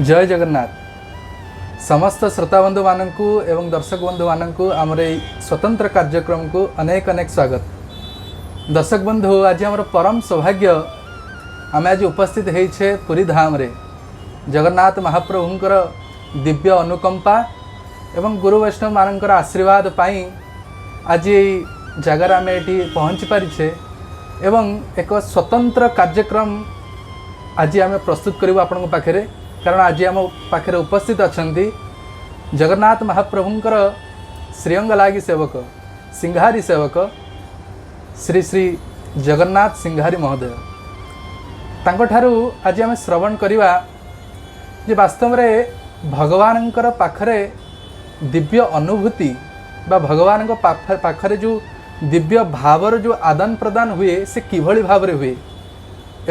ଜୟ ଜଗନ୍ନାଥ। ସମସ୍ତ ଶ୍ରୋତା ବନ୍ଧୁମାନଙ୍କୁ ଏବଂ ଦର୍ଶକ ବନ୍ଧୁମାନଙ୍କୁ ଆମର ଏଇ ସ୍ୱତନ୍ତ୍ର କାର୍ଯ୍ୟକ୍ରମକୁ ଅନେକ ଅନେକ ସ୍ୱାଗତ। ଦର୍ଶକ ବନ୍ଧୁ, ଆଜି ଆମର ପରମ ସୌଭାଗ୍ୟ, ଆମେ ଆଜି ଉପସ୍ଥିତ ହେଇଛେ ପୁରୀ ଧାମରେ। ଜଗନ୍ନାଥ ମହାପ୍ରଭୁଙ୍କର ଦିବ୍ୟ ଅନୁକମ୍ପା ଏବଂ ଗୁରୁ ବୈଷ୍ଣବମାନଙ୍କର ଆଶୀର୍ବାଦ ପାଇଁ ଆଜି ଏଇ ଜାଗାରେ ଆମେ ଏଠି ପହଞ୍ଚି ପାରିଛେ ଏବଂ ଏକ ସ୍ୱତନ୍ତ୍ର କାର୍ଯ୍ୟକ୍ରମ ଆଜି ଆମେ ପ୍ରସ୍ତୁତ କରିବୁ ଆପଣଙ୍କ ପାଖରେ, କାରଣ ଆଜି ଆମ ପାଖରେ ଉପସ୍ଥିତ ଅଛନ୍ତି ଜଗନ୍ନାଥ ମହାପ୍ରଭୁଙ୍କର ଶ୍ରୀଅଙ୍ଗ ଲାଗି ସେବକ, ସିଂହାରୀ ସେବକ ଶ୍ରୀ ଶ୍ରୀ ଜଗନ୍ନାଥ ସିଂହାରୀ ମହୋଦୟ। ତାଙ୍କଠାରୁ ଆଜି ଆମେ ଶ୍ରବଣ କରିବା ଯେ ବାସ୍ତବରେ ଭଗବାନଙ୍କର ପାଖରେ ଦିବ୍ୟ ଅନୁଭୂତି ବା ଭଗବାନଙ୍କ ପାଖରେ ଯେଉଁ ଦିବ୍ୟ ଭାବର ଯେଉଁ ଆଦାନ ପ୍ରଦାନ ହୁଏ, ସେ କିଭଳି ଭାବରେ ହୁଏ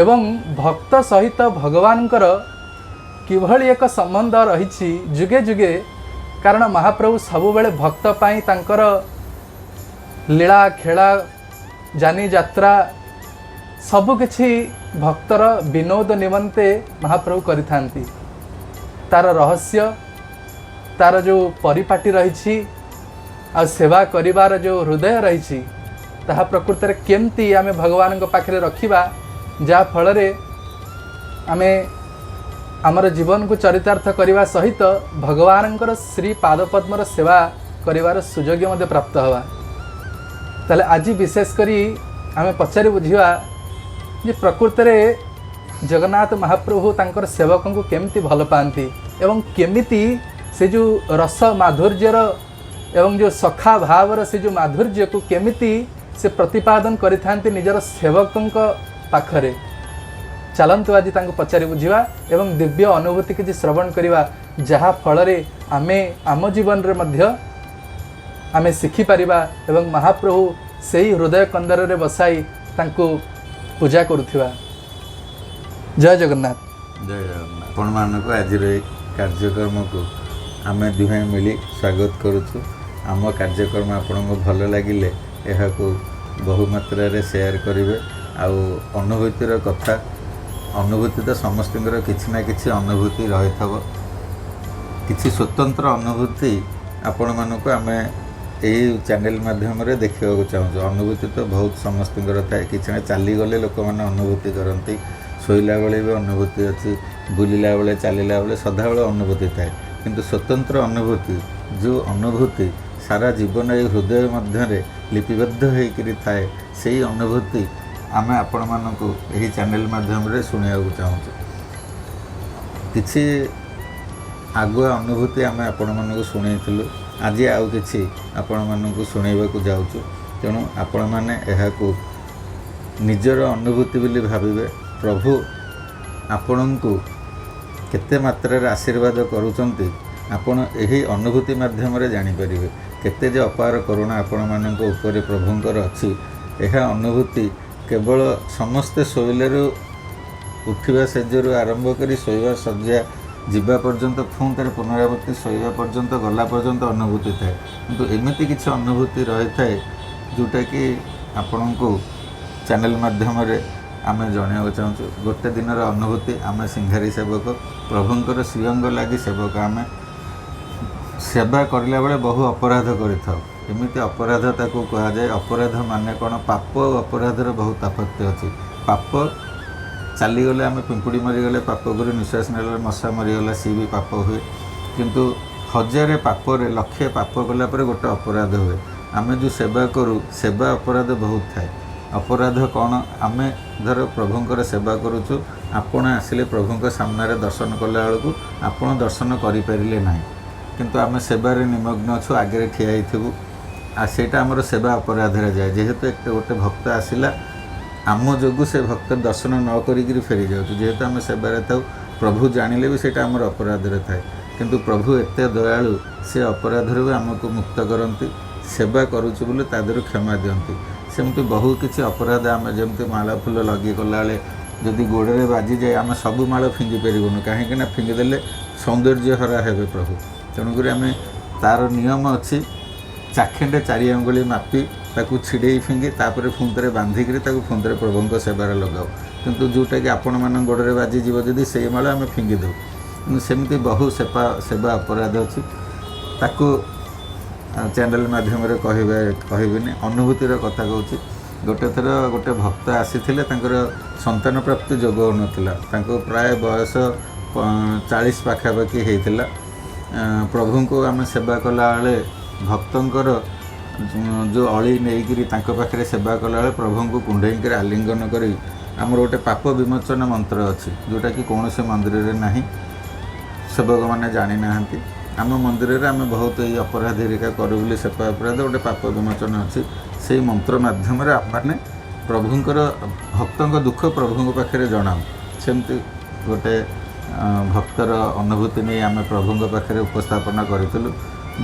ଏବଂ ଭକ୍ତ ସହିତ ଭଗବାନଙ୍କର କିଭଳି ଏକ ସମ୍ବନ୍ଧ ରହିଛି ଯୁଗେ ଯୁଗେ। କାରଣ ମହାପ୍ରଭୁ ସବୁବେଳେ ଭକ୍ତ ପାଇଁ ତାଙ୍କର ଲୀଳା ଖେଳା, ଯାନି ଯାତ୍ରା ସବୁକିଛି ଭକ୍ତର ବିନୋଦ ନିମନ୍ତେ ମହାପ୍ରଭୁ କରିଥାନ୍ତି। ତାର ରହସ୍ୟ, ତାର ଯେଉଁ ପରିପାଟି ରହିଛି ଆଉ ସେବା କରିବାର ଯେଉଁ ହୃଦୟ ରହିଛି, ତାହା ପ୍ରକୃତରେ କେମିତି ଆମେ ଭଗବାନଙ୍କ ପାଖରେ ରଖିବା, ଯାହାଫଳରେ ଆମେ ଆମର ଜୀବନକୁ ଚରିତାର୍ଥ କରିବା ସହିତ ଭଗବାନଙ୍କର ଶ୍ରୀ ପାଦପଦ୍ମର ସେବା କରିବାର ସୁଯୋଗ ମଧ୍ୟ ପ୍ରାପ୍ତ ହେବା। ତାହେଲେ ଆଜି ବିଶେଷ କରି ଆମେ ପଚାରି ବୁଝିବା ଯେ ପ୍ରକୃତରେ ଜଗନ୍ନାଥ ମହାପ୍ରଭୁ ତାଙ୍କର ସେବକଙ୍କୁ କେମିତି ଭଲ ପାଆନ୍ତି ଏବଂ କେମିତି ସେ ଯେଉଁ ରସ ମାଧୁର୍ଯ୍ୟର ଏବଂ ଯେଉଁ ସଖା ଭାବର ସେ ଯେଉଁ ମାଧୁର୍ଯ୍ୟକୁ କେମିତି ସେ ପ୍ରତିପାଦନ କରିଥାନ୍ତି ନିଜର ସେବକଙ୍କ ପାଖରେ। ଚାଲନ୍ତୁ, ଆଜି ତାଙ୍କୁ ପଚାରି ବୁଝିବା ଏବଂ ଦିବ୍ୟ ଅନୁଭୂତି କିଛି ଶ୍ରବଣ କରିବା, ଯାହା ଫଳରେ ଆମେ ଆମ ଜୀବନରେ ମଧ୍ୟ ଆମେ ଶିଖିପାରିବା ଏବଂ ମହାପ୍ରଭୁ ସେଇ ହୃଦୟ କନ୍ଦରରେ ବସାଇ ତାଙ୍କୁ ପୂଜା କରୁଥିବା। ଜୟ ଜଗନ୍ନାଥ। ଜୟ ଜଗନ୍ନାଥ। ଆପଣମାନଙ୍କୁ ଆଜିର ଏଇ କାର୍ଯ୍ୟକ୍ରମକୁ ଆମେ ଦୁହେଁ ମିଳି ସ୍ୱାଗତ କରୁଛୁ। ଆମ କାର୍ଯ୍ୟକ୍ରମ ଆପଣଙ୍କୁ ଭଲ ଲାଗିଲେ ଏହାକୁ ବହୁ ମାତ୍ରାରେ ସେୟାର କରିବେ। ଆଉ ଅନୁଭୂତିର କଥା, ଅନୁଭୂତି ତ ସମସ୍ତଙ୍କର କିଛି ନା କିଛି ଅନୁଭୂତି ରହିଥିବ। କିଛି ସ୍ୱତନ୍ତ୍ର ଅନୁଭୂତି ଆପଣମାନଙ୍କୁ ଆମେ ଏଇ ଚ୍ୟାନେଲ୍ ମାଧ୍ୟମରେ ଦେଖିବାକୁ ଚାହୁଁଛୁ। ଅନୁଭୂତି ତ ବହୁତ ସମସ୍ତଙ୍କର ଥାଏ। କିଛି ନା ଚାଲିଗଲେ ଲୋକମାନେ ଅନୁଭୂତି କରନ୍ତି, ଶୋଇଲା ବେଳେ ବି ଅନୁଭୂତି ଅଛି, ବୁଲିଲା ବେଳେ, ଚାଲିଲା ବେଳେ ସଦାବେଳେ ଅନୁଭୂତି ଥାଏ। କିନ୍ତୁ ସ୍ୱତନ୍ତ୍ର ଅନୁଭୂତି, ଯେଉଁ ଅନୁଭୂତି ସାରା ଜୀବନ ଏଇ ହୃଦୟ ମଧ୍ୟରେ ଲିପିବଦ୍ଧ ହୋଇକରି ଥାଏ, ସେଇ ଅନୁଭୂତି ଆମେ ଆପଣମାନଙ୍କୁ ଏହି ଚ୍ୟାନେଲ୍ ମାଧ୍ୟମରେ ଶୁଣିବାକୁ ଚାହୁଁଛୁ। କିଛି ଆଗୁଆ ଅନୁଭୂତି ଆମେ ଆପଣମାନଙ୍କୁ ଶୁଣେଇଥିଲୁ, ଆଜି ଆଉ କିଛି ଆପଣମାନଙ୍କୁ ଶୁଣେଇବାକୁ ଯାଉଛୁ। ତେଣୁ ଆପଣମାନେ ଏହାକୁ ନିଜର ଅନୁଭୂତି ବୋଲି ଭାବିବେ। ପ୍ରଭୁ ଆପଣଙ୍କୁ କେତେ ମାତ୍ରାରେ ଆଶୀର୍ବାଦ କରୁଛନ୍ତି, ଆପଣ ଏହି ଅନୁଭୂତି ମାଧ୍ୟମରେ ଜାଣିପାରିବେ। କେତେ ଯେ ଅପାର କରୁଣା ଆପଣମାନଙ୍କ ଉପରେ ପ୍ରଭୁଙ୍କର ଅଛି, ଏହା ଅନୁଭୂତି କେବଳ ସମସ୍ତେ ଶୋଇଲାରୁ ଉଠିବା ଶେଯରୁ ଆରମ୍ଭ କରି ଶୋଇବା ଶଯ୍ୟା ଯିବା ପର୍ଯ୍ୟନ୍ତ, ପୁଣି ଥରେ ପୁନରାବୃତ୍ତି ଶୋଇବା ପର୍ଯ୍ୟନ୍ତ ଗଲା ପର୍ଯ୍ୟନ୍ତ ଅନୁଭୂତି ଥାଏ। କିନ୍ତୁ ଏମିତି କିଛି ଅନୁଭୂତି ରହିଥାଏ, ଯେଉଁଟାକି ଆପଣଙ୍କୁ ଚ୍ୟାନେଲ୍ ମାଧ୍ୟମରେ ଆମେ ଜଣାଇବାକୁ ଚାହୁଁଛୁ। ଗୋଟେ ଦିନର ଅନୁଭୂତି। ଆମେ ସିଂହାରୀ ସେବକ, ପ୍ରଭୁଙ୍କର ଶ୍ରୀଅଙ୍ଗ ଲାଗି ସେବକ। ଆମେ ସେବା କରିଲା ବେଳେ ବହୁ ଅପରାଧ କରିଥାଉ। ଏମିତି ଅପରାଧ ତାକୁ କୁହାଯାଏ। ଅପରାଧ ମାନେ କ'ଣ? ପାପ ଆଉ ଅପରାଧର ବହୁତ ତାଫାତ ଅଛି। ପାପ, ଚାଲିଗଲେ ଆମେ ପିମ୍ପୁଡ଼ି ମରିଗଲେ ପାପ କରୁ, ନିଶ୍ୱାସ ନେଲେ ମଶା ମରିଗଲା, ସିଏ ବି ପାପ ହୁଏ। କିନ୍ତୁ ହଜାରେ ପାପରେ, ଲକ୍ଷେ ପାପ କଲା ପରେ ଗୋଟେ ଅପରାଧ ହୁଏ। ଆମେ ଯେଉଁ ସେବା କରୁ, ସେବା ଅପରାଧ ବହୁତ ଥାଏ। ଅପରାଧ କ'ଣ? ଆମେ ଧର ପ୍ରଭୁଙ୍କର ସେବା କରୁଛୁ, ଆପଣ ଆସିଲେ ପ୍ରଭୁଙ୍କ ସାମ୍ନାରେ ଦର୍ଶନ କଲା ବେଳକୁ ଆପଣ ଦର୍ଶନ କରିପାରିଲେ ନାହିଁ, କିନ୍ତୁ ଆମେ ସେବାରେ ନିମଗ୍ନ ଅଛୁ, ଆଗରେ ଠିଆ ହେଇଥିବୁ, ଆଉ ସେଇଟା ଆମର ସେବା ଅପରାଧରେ ଯାଏ। ଯେହେତୁ ଏକ ଗୋଟେ ଭକ୍ତ ଆସିଲା, ଆମ ଯୋଗୁଁ ସେ ଭକ୍ତ ଦର୍ଶନ ନ କରିକିରି ଫେରି ଯାଉଛି, ଯେହେତୁ ଆମେ ସେବାରେ ଥାଉ, ପ୍ରଭୁ ଜାଣିଲେ ବି ସେଇଟା ଆମର ଅପରାଧରେ ଥାଏ। କିନ୍ତୁ ପ୍ରଭୁ ଏତେ ଦୟାଳୁ, ସେ ଅପରାଧରୁ ବି ଆମକୁ ମୁକ୍ତ କରନ୍ତି। ସେବା କରୁଛୁ ବୋଲି ତା ଦେହରୁ କ୍ଷମା ଦିଅନ୍ତି। ସେମିତି ବହୁ କିଛି ଅପରାଧ, ଆମେ ଯେମିତି ମାଳ ଫୁଲ ଲଗେଇ କଲାବେଳେ ଯଦି ଗୋଡ଼ରେ ବାଜିଯାଏ, ଆମେ ସବୁ ମାଳ ଫିଙ୍ଗି ପାରିବୁନୁ। କାହିଁକି ନା ଫିଙ୍ଗିଦେଲେ ସୌନ୍ଦର୍ଯ୍ୟ ହରା ହେବେ ପ୍ରଭୁ। ତେଣୁକରି ଆମେ ତା'ର ନିୟମ ଅଛି, ଚାଖେଣ୍ଡେ ଚାରି ଆଙ୍ଗୁଳି ମାପି ତାକୁ ଛିଡ଼େଇ ଫିଙ୍ଗି, ତାପରେ ପୁଣି ଥରେ ବାନ୍ଧିକିରି ତାକୁ ପୁଣି ଥରେ ପ୍ରଭୁଙ୍କ ସେବାରେ ଲଗାଉ। କିନ୍ତୁ ଯେଉଁଟାକି ଆପଣମାନଙ୍କ ଗୋଡ଼ରେ ବାଜିଯିବ ଯଦି, ସେଇ ମାଳ ଆମେ ଫିଙ୍ଗି ଦେଉ। କିନ୍ତୁ ସେମିତି ବହୁ ସେବା ଅପରାଧ ଅଛି, ତାକୁ ଚ୍ୟାନେଲ୍ ମାଧ୍ୟମରେ କହିବିନି, ଅନୁଭୂତିର କଥା କହୁଛି। ଗୋଟେ ଥର ଗୋଟେ ଭକ୍ତ ଆସିଥିଲେ, ତାଙ୍କର ସନ୍ତାନ ପ୍ରାପ୍ତି ଯୋଗ ହେଉନଥିଲା, ତାଙ୍କୁ ପ୍ରାୟ ବୟସ 40 ପାଖାପାଖି ହେଇଥିଲା। ପ୍ରଭୁଙ୍କୁ ଆମେ ସେବା କଲାବେଳେ ଭକ୍ତଙ୍କର ଯେଉଁ ଅଳି ନେଇକିରି ତାଙ୍କ ପାଖରେ ସେବା କଲାବେଳେ ପ୍ରଭୁଙ୍କୁ କୁଣ୍ଢେଇକିରି ଆଲିଙ୍ଗନ କରି, ଆମର ଗୋଟେ ପାପ ବିମୋଚନ ମନ୍ତ୍ର ଅଛି ଯେଉଁଟାକି କୌଣସି ମନ୍ଦିରରେ ନାହିଁ, ସେବକମାନେ ଜାଣିନାହାନ୍ତି। ଆମ ମନ୍ଦିରରେ ଆମେ ବହୁତ ଏଇ ଅପରାଧ ହେରିକା କରୁ ବୋଲି ସେବା ଅପରାଧ ଗୋଟେ ପାପ ବିମୋଚନ ଅଛି। ସେଇ ମନ୍ତ୍ର ମାଧ୍ୟମରେ ଆମେମାନେ ପ୍ରଭୁଙ୍କର ଭକ୍ତଙ୍କ ଦୁଃଖ ପ୍ରଭୁଙ୍କ ପାଖରେ ଜଣାଉ। ସେମିତି ଗୋଟେ ଭକ୍ତର ଅନୁଭୂତି ନେଇ ଆମେ ପ୍ରଭୁଙ୍କ ପାଖରେ ଉପସ୍ଥାପନା କରିଥିଲୁ।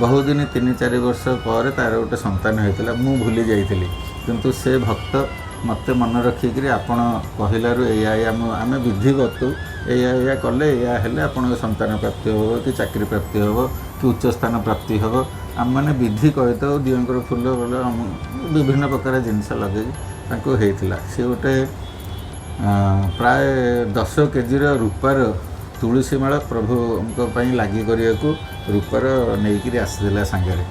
ବହୁଦିନ 3-4 ବର୍ଷ ପରେ ତା'ର ଗୋଟେ ସନ୍ତାନ ହେଇଥିଲା, ମୁଁ ଭୁଲି ଯାଇଥିଲି, କିନ୍ତୁ ସେ ଭକ୍ତ ମୋତେ ମନେ ରଖିକିରି ଆପଣ କହିଲାରୁ ଏଇଆ ଏଇଆ ଆମେ ବିଧି ବତୁ, ଏଇଆ ଏଇଆ କଲେ ଏଇଆ ହେଲେ ଆପଣଙ୍କ ସନ୍ତାନ ପ୍ରାପ୍ତି ହେବ କି ଚାକିରି ପ୍ରାପ୍ତି ହେବ କି ଉଚ୍ଚ ସ୍ଥାନ ପ୍ରାପ୍ତି ହେବ। ଆମେମାନେ ବିଧି କହିଥାଉ, ଦିଅଙ୍କର ଫୁଲ ଫୁଲ ବିଭିନ୍ନ ପ୍ରକାର ଜିନିଷ ଲଗେଇକି ତାଙ୍କୁ ହେଇଥିଲା। ସେ ଗୋଟେ ପ୍ରାୟ 10 କେଜିର ରୂପାର ତୁଳସୀ ମାଳ ପ୍ରଭୁଙ୍କ ପାଇଁ ଲାଗି କରିବାକୁ ରୂପାର ନେଇକିରି ଆସିଥିଲା ସାଙ୍ଗରେ।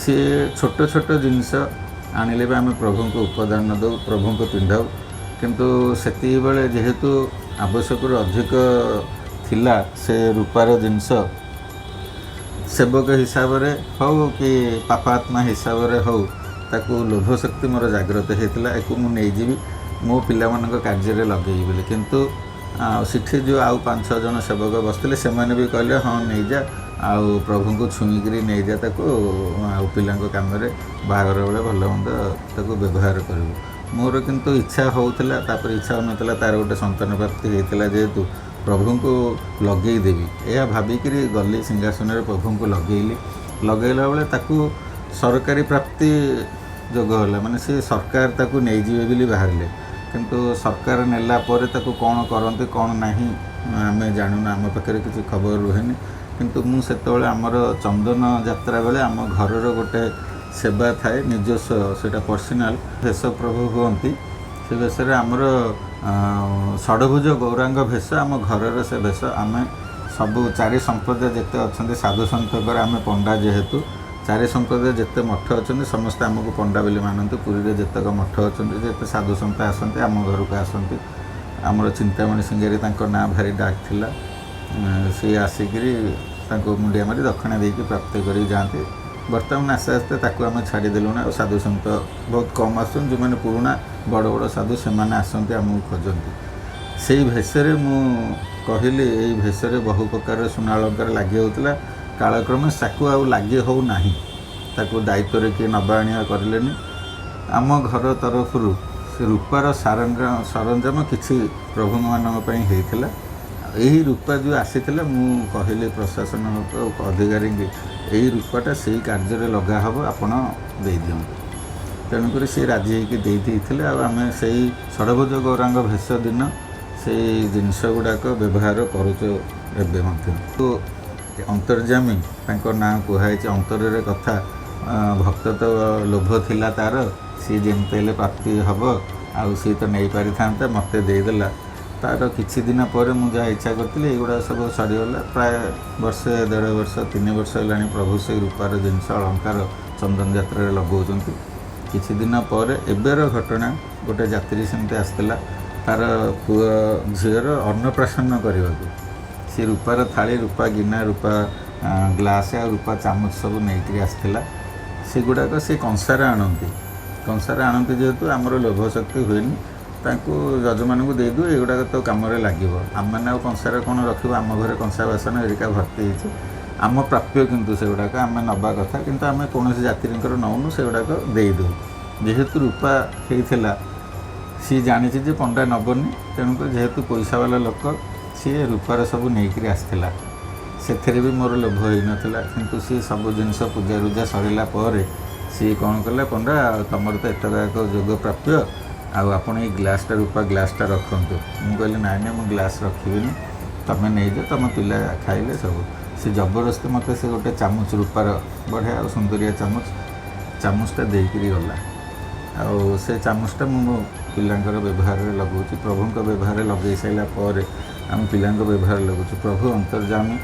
ସିଏ ଛୋଟ ଛୋଟ ଜିନିଷ ଆଣିଲେ ବି ଆମେ ପ୍ରଭୁଙ୍କୁ ଉପଦାନ ଦେଉ, ପ୍ରଭୁଙ୍କୁ ପିନ୍ଧାଉ। କିନ୍ତୁ ସେତିକିବେଳେ ଯେହେତୁ ଆବଶ୍ୟକରୁ ଅଧିକ ଥିଲା ସେ ରୂପାର ଜିନିଷ, ସେବକ ହିସାବରେ ହେଉ କି ପାପାତ୍ମା ହିସାବରେ ହେଉ, ତାକୁ ଲୋଭ ଶକ୍ତି ମୋର ଜାଗ୍ରତ ହେଇଥିଲା, ଏକୁ ମୁଁ ନେଇଯିବି ମୋ ପିଲାମାନଙ୍କ କାର୍ଯ୍ୟରେ ଲଗେଇବି ବୋଲି। କିନ୍ତୁ ସେଠି ଯେଉଁ ଆଉ 5-6 ଜଣ ସେବକ ବସିଥିଲେ ସେମାନେ ବି କହିଲେ ହଁ ନେଇଯା, ଆଉ ପ୍ରଭୁଙ୍କୁ ଛୁଇଁକିରି ନେଇଯା ତାକୁ, ଆଉ ପିଲାଙ୍କ କାମରେ ବାହାଘର ବେଳେ ଭଲ ମନ୍ଦ ତାକୁ ବ୍ୟବହାର କରିବୁ। ମୋର କିନ୍ତୁ ଇଚ୍ଛା ହେଉଥିଲା, ତାପରେ ଇଚ୍ଛା ହେଉନଥିଲା। ତା'ର ଗୋଟେ ସନ୍ତାନ ପ୍ରାପ୍ତି ହେଇଥିଲା ଯେହେତୁ ପ୍ରଭୁଙ୍କୁ ଲଗେଇଦେବି ଏହା ଭାବିକିରି ଗଲି ସିଂହାସନରେ ପ୍ରଭୁଙ୍କୁ ଲଗେଇଲି। ଲଗେଇଲା ବେଳେ ତାକୁ ସରକାରୀ ପ୍ରାପ୍ତି ଯୋଗ ହେଲା, ମାନେ ସେ ସରକାର ତାକୁ ନେଇଯିବେ ବୋଲି ବାହାରିଲେ। କିନ୍ତୁ ସରକାର ନେଲା ପରେ ତାକୁ କ'ଣ କରନ୍ତି କ'ଣ ନାହିଁ ଆମେ ଜାଣୁନା, ଆମ ପାଖରେ କିଛି ଖବର ରୁହେନି। କିନ୍ତୁ ମୁଁ ସେତେବେଳେ ଆମର ଚନ୍ଦନ ଯାତ୍ରା ବେଳେ ଆମ ଘରର ଗୋଟେ ସେବା ଥାଏ ନିଜସ୍ୱ, ସେଇଟା ପର୍ସନାଲ୍ ଭେଷ ପ୍ରଭୁ ହୁଅନ୍ତି। ସେ ବେଶରେ ଆମର ଷଡ଼ଭୁଜ ଗୌରାଙ୍ଗ ଭେଷ, ଆମ ଘରର ସେ ଭେଷ। ଆମେ ସବୁ 4 ସମ୍ପ୍ରଦାୟ ଯେତେ ଅଛନ୍ତି ସାଧୁ ସନ୍ଥଙ୍କର, ଆମେ ପଣ୍ଡା ଯେହେତୁ, 4 ସମ୍ପ୍ରଦାୟ ଯେତେ ମଠ ଅଛନ୍ତି ସମସ୍ତେ ଆମକୁ ପଣ୍ଡା ବୋଲି ମାନନ୍ତି। ପୁରୀରେ ଯେତେକ ମଠ ଅଛନ୍ତି, ଯେତେ ସାଧୁ ସନ୍ଥ ଆସନ୍ତି ଆମ ଘରକୁ ଆସନ୍ତି। ଆମର ଚିନ୍ତାମଣି ସିଂହାରୀ ତାଙ୍କ ନାଁ ଭାରି ଡାକ ଥିଲା, ସିଏ ଆସିକିରି ତାଙ୍କୁ ମୁଣ୍ଡିଆ ମାରି ଦକ୍ଷିଣା ଦେଇକି ପ୍ରାପ୍ତି କରିକି ଯାଆନ୍ତି। ବର୍ତ୍ତମାନ ଆସ୍ତେ ଆସ୍ତେ ତାକୁ ଆମେ ଛାଡ଼ିଦେଲୁଣି, ଆଉ ସାଧୁ ସନ୍ଥ ବହୁତ କମ୍ ଆସୁଛନ୍ତି। ଯେଉଁମାନେ ପୁରୁଣା ବଡ଼ ବଡ଼ ସାଧୁ ସେମାନେ ଆସନ୍ତି, ଆମକୁ ଖୋଜନ୍ତି। ସେଇ ଭେଷରେ ମୁଁ କହିଲି, ଏଇ ଭେଷରେ ବହୁ ପ୍ରକାର ସୁନା ଅଳଙ୍କାର ଲାଗି ହେଉଥିଲା, କାଳକ୍ରମେ ତାକୁ ଆଉ ଲାଗି ହେଉନାହିଁ, ତାକୁ ଦାୟିତ୍ୱରେ କିଏ ନେବା ଆଣିବା କରିଲେନି। ଆମ ଘର ତରଫରୁ ସେ ରୂପାର ସରଞ୍ଜାମ କିଛି ପ୍ରଭୁମାନଙ୍କ ପାଇଁ ହେଇଥିଲା। ଏହି ରୂପା ଯେଉଁ ଆସିଥିଲା, ମୁଁ କହିଲି ପ୍ରଶାସନ ଅଧିକାରୀଙ୍କୁ, ଏଇ ରୂପାଟା ସେଇ କାର୍ଯ୍ୟରେ ଲଗା ହେବ, ଆପଣ ଦେଇଦିଅନ୍ତୁ। ତେଣୁକରି ସେ ରାଜି ହେଇକି ଦେଇ ଦେଇଥିଲେ। ଆଉ ଆମେ ସେଇ ଷଡ଼ଭୁଜ ଗୌରାଙ୍ଗ ଭେଷ ଦିନ ସେଇ ଜିନିଷ ଗୁଡ଼ାକ ବ୍ୟବହାର କରୁଛୁ ଏବେ ମଧ୍ୟ। ତ ଅନ୍ତର୍ଯାମୀ ତାଙ୍କ ନାଁ କୁହାହେଇଛି, ଅନ୍ତରରେ କଥା। ଭକ୍ତ ତ ଲୋଭ ଥିଲା ତାର, ସିଏ ଯେମିତି ହେଲେ ପ୍ରାପ୍ତି ହେବ, ଆଉ ସିଏ ତ ନେଇପାରିଥାନ୍ତା, ମୋତେ ଦେଇଦେଲା। ତାର କିଛି ଦିନ ପରେ ମୁଁ ଯାହା ଇଚ୍ଛା କରିଥିଲି ଏଇଗୁଡ଼ା ସବୁ ସରିଗଲା। ପ୍ରାୟ ବର୍ଷେ ଦେଢ଼ ବର୍ଷ 3 ବର୍ଷ ହେଲାଣି ପ୍ରଭୁ ସେଇ ରୂପାର ଜିନିଷ ଅଳଙ୍କାର ଚନ୍ଦନ ଯାତ୍ରାରେ ଲଗାଉଛନ୍ତି। କିଛି ଦିନ ପରେ ଏବେର ଘଟଣା, ଗୋଟେ ଯାତ୍ରୀ ସେମିତି ଆସିଥିଲା ତାର ପୁଅ ଝିଅର ଅନ୍ନପ୍ରାଶନ କରିବାକୁ। ସେ ରୂପାର ଥାଳି, ରୂପା ଗିନା, ରୂପା ଗ୍ଲାସ୍ ଆଉ ରୂପା ଚାମଚ ସବୁ ନେଇକରି ଆସିଥିଲା। ସେଗୁଡ଼ାକ ସେ କଂସାରେ ଆଣନ୍ତି, କଂସାରେ ଆଣନ୍ତି ଯେହେତୁ ଆମର ଲୋଭ ଶକ୍ତି ହୁଏନି, ତାଙ୍କୁ ଯଜମାନଙ୍କୁ ଦେଇଦେଉ, ଏଗୁଡ଼ାକ ତ କାମରେ ଲାଗିବ। ଆମେମାନେ ଆଉ କଂସାରେ କ'ଣ ରଖିବୁ, ଆମ ଘରେ କଂସା ବାସନ ହେରିକା ଭର୍ତ୍ତି ହେଇଛି, ଆମ ପ୍ରାପ୍ୟ କିନ୍ତୁ ସେଗୁଡ଼ାକ ଆମେ ନେବା କଥା, କିନ୍ତୁ ଆମେ କୌଣସି ଯାତ୍ରୀଙ୍କର ନେଉନୁ, ସେଗୁଡ଼ାକ ଦେଇଦେଉ। ଯେହେତୁ ରୂପା ହେଇଥିଲା, ସିଏ ଜାଣିଛି ଯେ ପଣ୍ଡା ନେବନି, ତେଣୁକରି ଯେହେତୁ ପଇସାବାଲା ଲୋକ ସିଏ ରୂପାର ସବୁ ନେଇକରି ଆସିଥିଲା। ସେଥିରେ ବି ମୋର ଲୋଭ ହେଇନଥିଲା, କିନ୍ତୁ ସିଏ ସବୁ ଜିନିଷ ପୂଜାରୁଜା ସରିଲା ପରେ ସିଏ କ'ଣ କଲା, ପଣ୍ଡା ତମର ତ ଏତକ ଏକ ଯୋଗ ପ୍ରାପ୍ୟ, ଆଉ ଆପଣ ଏଇ ଗ୍ଲାସ୍ଟା ରୂପା ଗ୍ଲାସ୍ଟା ରଖନ୍ତୁ। ମୁଁ କହିଲି ନାଇଁ ନାଇଁ ମୁଁ ଗ୍ଲାସ୍ ରଖିବିନି, ତମେ ନେଇଯାଅ, ତମ ପିଲା ଖାଇଲେ ସବୁ। ସେ ଜବରଦସ୍ତି ମୋତେ ସେ ଗୋଟେ ଚାମଚ ରୂପାର ବଢ଼ିଆ ଆଉ ସୁନ୍ଦରିଆ ଚାମଚଟା ଦେଇକରି ଗଲା। ଆଉ ସେ ଚାମଚଟା ମୁଁ ମୋ ପିଲାଙ୍କର ବ୍ୟବହାରରେ ଲଗାଉଛି, ପ୍ରଭୁଙ୍କ ବ୍ୟବହାରରେ ଲଗାଇ ସାରିଲା ପରେ ଆମ ପିଲାଙ୍କ ବ୍ୟବହାର ଲାଗୁଛୁ। ପ୍ରଭୁ ଅନ୍ତର୍ଯାମୀ।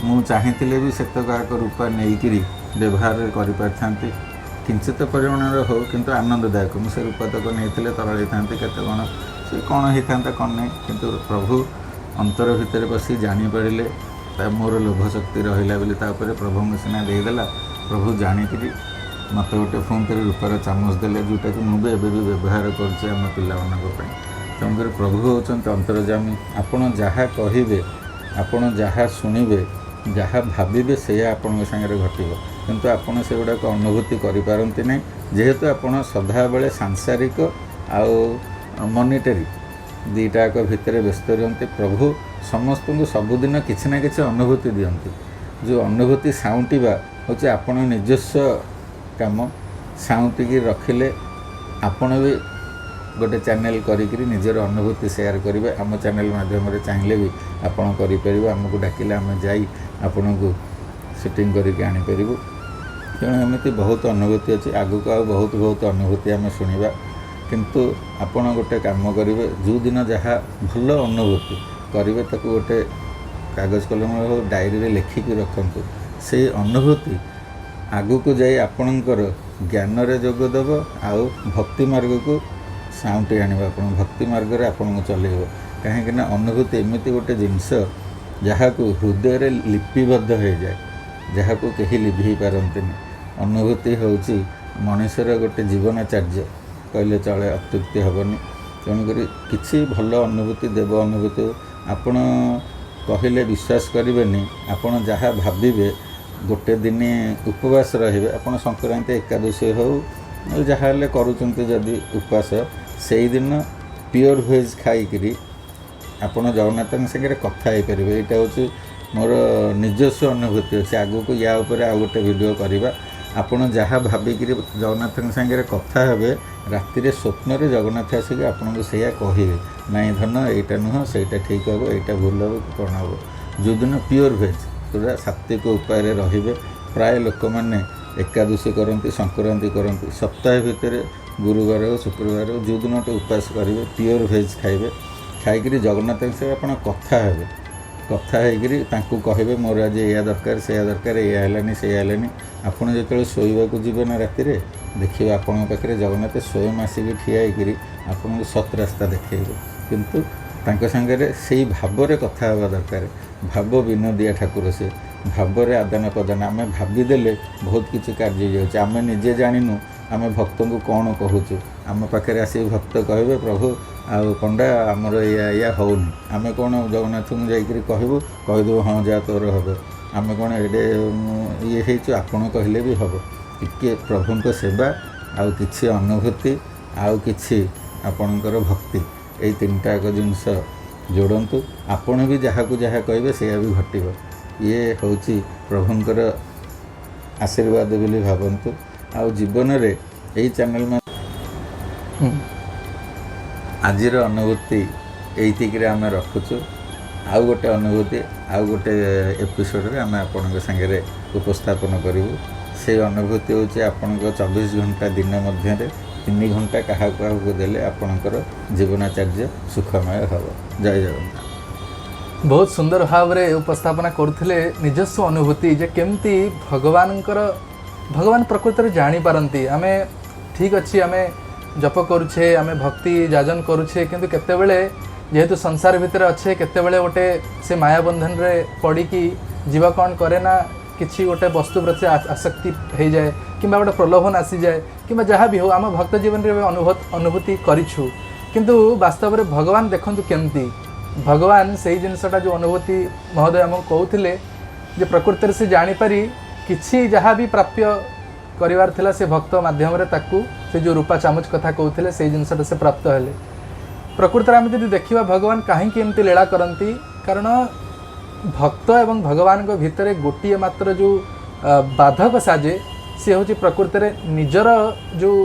ମୁଁ ଚାହିଁଥିଲେ ବି ସେତକ ଆକ ରୂପା ନେଇକିରି ବ୍ୟବହାର କରିପାରିଥାନ୍ତି, କିଞ୍ଚିତ ପରିମାଣର ହଉ, କିନ୍ତୁ ଆନନ୍ଦଦାୟକ। ମୁଁ ସେ ରୂପାତକ ନେଇଥିଲେ ତରଳେଇଥାନ୍ତି, କେତେ କ'ଣ ସେ କ'ଣ ହେଇଥାନ୍ତା କ'ଣ ନାହିଁ। କିନ୍ତୁ ପ୍ରଭୁ ଅନ୍ତର ଭିତରେ ବସି ଜାଣିପାରିଲେ ତା ମୋର ଲୋଭ ଶକ୍ତି ରହିଲା ବୋଲି। ତାପରେ ପ୍ରଭୁଙ୍କୁ ସିନା ଦେଇଦେଲା, ପ୍ରଭୁ ଜାଣିକିରି ମୋତେ ଗୋଟେ ପୁଣି ଥରେ ରୂପାର ଚାମଚ ଦେଲେ, ଯେଉଁଟାକି ମୁଁ ବି ଏବେ ବି ବ୍ୟବହାର କରୁଛି ଆମ ପିଲାମାନଙ୍କ ପାଇଁ। ତେଣୁକରି ପ୍ରଭୁ ହେଉଛନ୍ତି ଅନ୍ତର୍ଯାମୀ। ଆପଣ ଯାହା କହିବେ, ଆପଣ ଯାହା ଶୁଣିବେ, ଯାହା ଭାବିବେ, ସେଇଆ ଆପଣଙ୍କ ସାଙ୍ଗରେ ଘଟିବ। କିନ୍ତୁ ଆପଣ ସେଗୁଡ଼ାକ ଅନୁଭୂତି କରିପାରନ୍ତି ନାହିଁ, ଯେହେତୁ ଆପଣ ସଦାବେଳେ ସାଂସାରିକ ଆଉ ମନିଟେରୀ ଦୁଇଟା ଯାକ ଭିତରେ ବ୍ୟସ୍ତ ରୁହନ୍ତି। ପ୍ରଭୁ ସମସ୍ତଙ୍କୁ ସବୁଦିନ କିଛି ନା କିଛି ଅନୁଭୂତି ଦିଅନ୍ତି। ଯେଉଁ ଅନୁଭୂତି ସାଉଁଟିବା ହେଉଛି ଆପଣ ନିଜସ୍ୱ କାମ। ସାଉଁଟିକି ରଖିଲେ ଆପଣ ବି ଗୋଟେ ଚ୍ୟାନେଲ୍ କରିକିରି ନିଜର ଅନୁଭୂତି ସେୟାର କରିବେ। ଆମ ଚ୍ୟାନେଲ୍ ମାଧ୍ୟମରେ ଚାହିଁଲେ ବି ଆପଣ କରିପାରିବେ। ଆମକୁ ଡାକିଲେ ଆମେ ଯାଇ ଆପଣଙ୍କୁ ସୁଟିଂ କରିକି ଆଣିପାରିବୁ। ତେଣୁ ଏମିତି ବହୁତ ଅନୁଭୂତି ଅଛି। ଆଗକୁ ଆଉ ବହୁତ ବହୁତ ଅନୁଭୂତି ଆମେ ଶୁଣିବା। କିନ୍ତୁ ଆପଣ ଗୋଟେ କାମ କରିବେ, ଯେଉଁଦିନ ଯାହା ଭଲ ଅନୁଭୂତି କରିବେ, ତାକୁ ଗୋଟେ କାଗଜ କଲମରେ ହଉ, ଡାଏରୀରେ ଲେଖିକି ରଖନ୍ତୁ। ସେଇ ଅନୁଭୂତି ଆଗକୁ ଯାଇ ଆପଣଙ୍କର ଜ୍ଞାନରେ ଯୋଗ ଦେବ ଆଉ ଭକ୍ତି ମାର୍ଗକୁ ସାଉଁଟି ଆଣିବ, ଆପଣ ଭକ୍ତି ମାର୍ଗରେ ଆପଣଙ୍କୁ ଚଲେଇବ। କାହିଁକିନା ଅନୁଭୂତି ଏମିତି ଗୋଟେ ଜିନିଷ ଯାହାକୁ ହୃଦୟରେ ଲିପିବଦ୍ଧ ହେଇଯାଏ, ଯାହାକୁ କେହି ଲିଭେଇ ପାରନ୍ତିନି। ଅନୁଭୂତି ହେଉଛି ମଣିଷର ଗୋଟେ ଜୀବନାଚାର୍ଯ୍ୟ କହିଲେ ଚଳେ, ଅତ୍ୟୁକ୍ତି ହେବନି। ତେଣୁକରି କିଛି ଭଲ ଅନୁଭୂତି, ଦେବ ଅନୁଭୂତି, ଆପଣ କହିଲେ ବିଶ୍ୱାସ କରିବେନି। ଆପଣ ଯାହା ଭାବିବେ, ଗୋଟେ ଦିନ ଉପବାସ ରହିବେ ଆପଣ, ସଂକ୍ରାନ୍ତି ଏକାଦଶୀ ହେଉ, ଯାହା ହେଲେ କରୁଛନ୍ତି ଯଦି ଉପବାସ, ସେଇଦିନ ପିଓର ଭେଜ୍ ଖାଇକିରି ଆପଣ ଜଗନ୍ନାଥଙ୍କ ସାଙ୍ଗରେ କଥା ହେଇପାରିବେ। ଏଇଟା ହେଉଛି ମୋର ନିଜସ୍ୱ ଅନୁଭୂତି ଅଛି। ଆଗକୁ ୟା ଉପରେ ଆଉ ଗୋଟେ ଭିଡ଼ିଓ କରିବା। ଆପଣ ଯାହା ଭାବିକିରି ଜଗନ୍ନାଥଙ୍କ ସାଙ୍ଗରେ କଥା ହେବେ, ରାତିରେ ସ୍ୱପ୍ନରେ ଜଗନ୍ନାଥ ଆସିକି ଆପଣଙ୍କୁ ସେଇଆ କହିବେ, ନାଇଁ ଧନ, ଏଇଟା ନୁହଁ, ସେଇଟା ଠିକ୍ ହେବ, ଏଇଟା ଭୁଲ ହେବ କି କ'ଣ ହେବ। ଯେଉଁଦିନ ପିଓର ଭେଜ୍, ପୁରା ସାତ୍ତ୍ୱିକ ଉପାୟରେ ରହିବେ। ପ୍ରାୟ ଲୋକମାନେ ଏକାଦଶୀ କରନ୍ତି, ସଂକ୍ରାନ୍ତି କରନ୍ତି, ସପ୍ତାହ ଭିତରେ ଗୁରୁବାର ହଉ, ଶୁକ୍ରବାର ହଉ, ଯେଉଁଦିନ ଗୋଟେ ଉପାସ କରିବେ, ପିଓର ଭେଜ୍ ଖାଇବେ। ଖାଇକିରି ଜଗନ୍ନାଥଙ୍କ ସହ ଆପଣ କଥା ହେବେ। କଥା ହେଇକିରି ତାଙ୍କୁ କହିବେ, ମୋର ଆଜି ଏଇଆ ଦରକାର, ସେଇଆ ଦରକାର, ଏଇଆ ହେଲାନି, ସେଇଆ ହେଲାନି। ଆପଣ ଯେତେବେଳେ ଶୋଇବାକୁ ଯିବେ ନା ରାତିରେ, ଦେଖିବେ ଆପଣଙ୍କ ପାଖରେ ଜଗନ୍ନାଥ ସ୍ୱୟଂ ଆସିକି ଠିଆ ହେଇକିରି ଆପଣଙ୍କୁ ସତ୍ ରାସ୍ତା ଦେଖେଇବେ। କିନ୍ତୁ ତାଙ୍କ ସାଙ୍ଗରେ ସେଇ ଭାବରେ କଥା ହେବା ଦରକାର। ଭାବ ବିନୋଦିଆ ଠାକୁର ସେ। ଭାବରେ ଆଦାନ ପ୍ରଦାନ, ଆମେ ଭାବିଦେଲେ ବହୁତ କିଛି କାର୍ଯ୍ୟ ହେଇଯାଉଛି। ଆମେ ନିଜେ ଜାଣିନୁ ଆମେ ଭକ୍ତଙ୍କୁ କ'ଣ କହୁଛୁ। ଆମ ପାଖରେ ଆସିକି ଭକ୍ତ କହିବେ, ପ୍ରଭୁ ଆଉ ପଣ୍ଡା, ଆମର ଏଇଆ ଏଇଆ ହେଉନି। ଆମେ କ'ଣ ଜଗନ୍ନାଥଙ୍କୁ ଯାଇକରି କହିବୁ, କହିଦେବୁ, ହଁ ଯା ତୋର ହେବ? ଆମେ କ'ଣ ଏଡ଼େ ଇଏ ହେଇଛୁ? ଆପଣ କହିଲେ ବି ହେବ। ଟିକେ ପ୍ରଭୁଙ୍କ ସେବା ଆଉ କିଛି ଅନୁଭୂତି ଆଉ କିଛି ଆପଣଙ୍କର ଭକ୍ତି, ଏଇ ତିନିଟା ଯାକ ଜିନିଷ ଯୋଡ଼ନ୍ତୁ। ଆପଣ ବି ଯାହାକୁ ଯାହା କହିବେ, ସେଇଆ ବି ଘଟିବ। ଇଏ ହେଉଛି ପ୍ରଭୁଙ୍କର ଆଶୀର୍ବାଦ ବୋଲି ଭାବନ୍ତୁ। ଆଉ ଜୀବନରେ ଏଇ ଚ୍ୟାନେଲ୍ ଆଜିର ଅନୁଭୂତି ଏଇତିକିରେ ଆମେ ରଖୁଛୁ। ଆଉ ଗୋଟେ ଅନୁଭୂତି ଆଉ ଗୋଟେ ଏପିସୋଡ଼ରେ ଆମେ ଆପଣଙ୍କ ସାଙ୍ଗରେ ଉପସ୍ଥାପନ କରିବୁ। ସେଇ ଅନୁଭୂତି ହେଉଛି ଆପଣଙ୍କ 24 ଘଣ୍ଟା ଦିନ ମଧ୍ୟରେ 3 ଘଣ୍ଟା କାହାକୁ କାହାକୁ ଦେଲେ ଆପଣଙ୍କର ଜୀବନାଚାର୍ଯ୍ୟ ସୁଖମୟ ହେବ। ଜୟ ଜଗନ୍ନାଥ। ବହୁତ ସୁନ୍ଦର ଭାବରେ ଉପସ୍ଥାପନା କରୁଥିଲେ ନିଜସ୍ୱ ଅନୁଭୂତି ଯେ କେମିତି ଭଗବାନଙ୍କର, ଭଗବାନ ପ୍ରକୃତରେ ଜାଣିପାରନ୍ତି। ଆମେ ଠିକ୍ ଅଛି, ଆମେ ଜପ କରୁଛେ, ଆମେ ଭକ୍ତି ଯାଜନ କରୁଛେ, କିନ୍ତୁ କେତେବେଳେ ଯେହେତୁ ସଂସାର ଭିତରେ ଅଛେ, କେତେବେଳେ ଗୋଟେ ସେ ମାୟାବନ୍ଧନରେ ପଡ଼ିକି ଜୀବ କ'ଣ କରେ ନା କିଛି ଗୋଟେ ବସ୍ତୁ ପ୍ରତି ଆସକ୍ତି ହେଇଯାଏ କିମ୍ବା ଗୋଟେ ପ୍ରଲୋଭନ ଆସିଯାଏ କିମ୍ବା ଯାହା ବି ହଉ, ଆମ ଭକ୍ତ ଜୀବନରେ ଆମେ ଅନୁଭୂତି କରିଛୁ। କିନ୍ତୁ ବାସ୍ତବରେ ଭଗବାନ ଦେଖନ୍ତୁ କେମିତି ଭଗବାନ ସେଇ ଜିନିଷଟା ଯେଉଁ ଅନୁଭୂତି ମହୋଦୟ ଆମକୁ କହୁଥିଲେ ଯେ ପ୍ରକୃତରେ ସେ ଜାଣିପାରି କିଛି ଯାହା ବି ପ୍ରାପ୍ୟ କରିବାର ଥିଲା, ସେ ଭକ୍ତ ମାଧ୍ୟମରେ ତାକୁ ସେ ଯେଉଁ ରୂପା ଚାମଚ କଥା କହୁଥିଲେ, ସେଇ ଜିନିଷଟା ସେ ପ୍ରାପ୍ତ ହେଲେ। ପ୍ରକୃତରେ ଆମେ ଯଦି ଦେଖିବା, ଭଗବାନ କାହିଁକି ଏମିତି ଲୀଳା କରନ୍ତି? କାରଣ ଭକ୍ତ ଏବଂ ଭଗବାନଙ୍କ ଭିତରେ ଗୋଟିଏ ମାତ୍ର ଯେଉଁ ବାଧକ ସାଜେ, ସେ ହେଉଛି ପ୍ରକୃତରେ ନିଜର ଯେଉଁ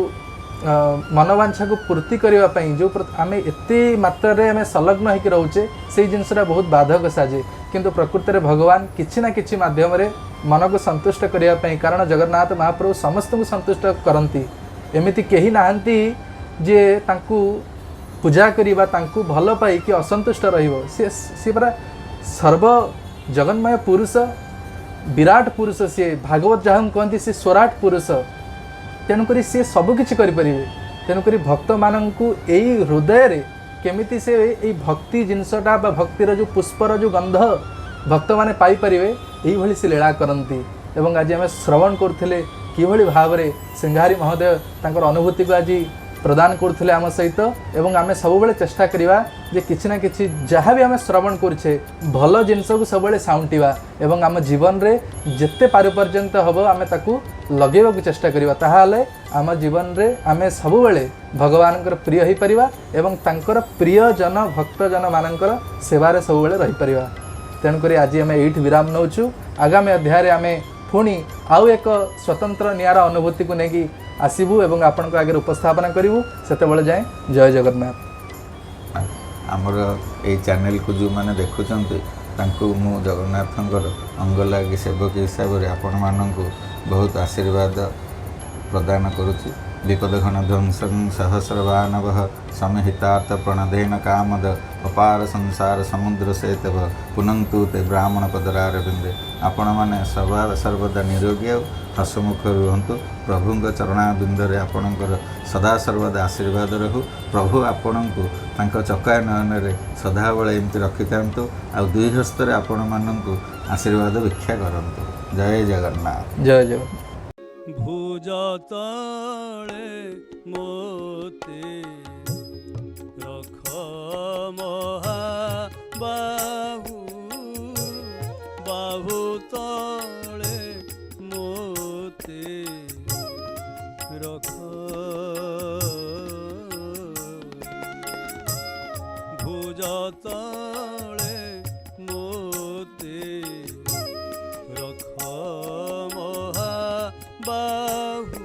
ମନବାଞ୍ଛାକୁ ପୂର୍ତ୍ତି କରିବା ପାଇଁ ଯେଉଁ ଆମେ ଏତେ ମାତ୍ରାରେ ଆମେ ସଂଲଗ୍ନ ହେଇକି ରହୁଛେ, ସେଇ ଜିନିଷଟା ବହୁତ ବାଧକ ସାଜେ। କିନ୍ତୁ ପ୍ରକୃତରେ ଭଗବାନ କିଛି ନା କିଛି ମାଧ୍ୟମରେ ମନକୁ ସନ୍ତୁଷ୍ଟ କରିବା ପାଇଁ, କାରଣ ଜଗନ୍ନାଥ ମହାପ୍ରଭୁ ସମସ୍ତଙ୍କୁ ସନ୍ତୁଷ୍ଟ କରନ୍ତି। ଏମିତି କେହି ନାହାନ୍ତି ଯିଏ ତାଙ୍କୁ ପୂଜା କରି ବା ତାଙ୍କୁ ଭଲ ପାଇ କି ଅସନ୍ତୁଷ୍ଟ ରହିବ? ସିଏ ପରା ସର୍ବ ଜଗନ୍ମୟ ପୁରୁଷ, ବିରାଟ ପୁରୁଷ ସିଏ। ଭାଗବତ ଯାହାଙ୍କୁ କହନ୍ତି, ସେ ସ୍ୱରାଟ ପୁରୁଷ। ତେଣୁକରି ସିଏ ସବୁକିଛି କରିପାରିବେ। ତେଣୁକରି ଭକ୍ତମାନଙ୍କୁ ଏଇ ହୃଦୟରେ କେମିତି ସେ ଏଇ ଭକ୍ତି ଜିନିଷଟା ବା ଭକ୍ତିର ଯେଉଁ ପୁଷ୍ପର ଯେଉଁ ଗନ୍ଧ ଭକ୍ତମାନେ ପାଇପାରିବେ, ଏଇଭଳି ସେ ଲୀଳା କରନ୍ତି। ଏବଂ ଆଜି ଆମେ ଶ୍ରବଣ କରୁଥିଲେ କିଭଳି ଭାବରେ ସିଂହାରୀ ମହୋଦୟ ତାଙ୍କର ଅନୁଭୂତିକୁ ଆଜି ପ୍ରଦାନ କରୁଥିଲେ ଆମ ସହିତ। ଏବଂ ଆମେ ସବୁବେଳେ ଚେଷ୍ଟା କରିବା ଯେ କିଛି ନା କିଛି ଯାହା ବି ଆମେ ଶ୍ରବଣ କରୁଛେ, ଭଲ ଜିନିଷକୁ ସବୁବେଳେ ସାଉଣ୍ଟିବା ଏବଂ ଆମ ଜୀବନରେ ଯେତେ ପାରୁ ପର୍ଯ୍ୟନ୍ତ ହେବ ଆମେ ତାକୁ ଲଗେଇବାକୁ ଚେଷ୍ଟା କରିବା। ତାହେଲେ ଆମ ଜୀବନରେ ଆମେ ସବୁବେଳେ ଭଗବାନଙ୍କର ପ୍ରିୟ ହୋଇପାରିବା ଏବଂ ତାଙ୍କର ପ୍ରିୟଜନ ଭକ୍ତଜନମାନଙ୍କର ସେବାରେ ସବୁବେଳେ ରହିପାରିବା। ତେଣୁକରି ଆଜି ଆମେ ଏଇଠି ବିରାମ ନେଉଛୁ। ଆଗାମୀ ଅଧ୍ୟାୟରେ ଆମେ ପୁଣି ଆଉ ଏକ ସ୍ୱତନ୍ତ୍ର ନିଆରା ଅନୁଭୂତିକୁ ନେଇକି ଆସିବୁ ଏବଂ ଆପଣଙ୍କ ଆଗରେ ଉପସ୍ଥାପନା କରିବୁ। ସେତେବେଳେ ଯାଏଁ ଜୟ ଜଗନ୍ନାଥ। ଆମର ଏଇ ଚ୍ୟାନେଲକୁ ଯେଉଁମାନେ ଦେଖୁଛନ୍ତି, ତାଙ୍କୁ ମୁଁ ଜଗନ୍ନାଥଙ୍କର ଅଙ୍ଗଲାଗି ସେବକ ହିସାବରେ ଆପଣମାନଙ୍କୁ ବହୁତ ଆଶୀର୍ବାଦ ପ୍ରଦାନ କରୁଛି। ବିପଦ ଘନ ଧ୍ୱଂସଂ ସହସ୍ର ବାନବ ସମିହିତାର୍ଥ ପ୍ରଣଧେନ କାମଦ ଅପାର ସଂସାର ସମୁଦ୍ର ସେତବ ପୁନନ୍ତୁ ତେ ବ୍ରାହ୍ମଣ ପଦରାରବିନ୍ଦେ। ଆପଣମାନେ ସଦା ସର୍ବଦା ନିରୋଗୀ ଆଉ ହସମୁଖ ରୁହନ୍ତୁ। ପ୍ରଭୁଙ୍କ ଚରଣାରବିନ୍ଦରେ ଆପଣଙ୍କର ସଦା ସର୍ବଦା ଆଶୀର୍ବାଦ ରହୁ। ପ୍ରଭୁ ଆପଣଙ୍କୁ ତାଙ୍କ ଚକା ନୟନରେ ସଦାବେଳେ ଏମିତି ରଖିଥାନ୍ତୁ ଆଉ ଦୁଇ ହସ୍ତରେ ଆପଣମାନଙ୍କୁ ଆଶୀର୍ବାଦ ଭିକ୍ଷା କରନ୍ତୁ। ଜୟ ଜଗନ୍ନାଥ। ଜୟ ଜଗନ୍ନାଥ। ଭୁଜ ତଳେ ମୋତେ ରଖ ମହାବାହୁ, ବାହୁ ତଳେ ମୋତେ ରଖ। ଭୁଜ ତଳେ ମୋତେ ରଖ ମହାବାହୁ, ବାହୁ।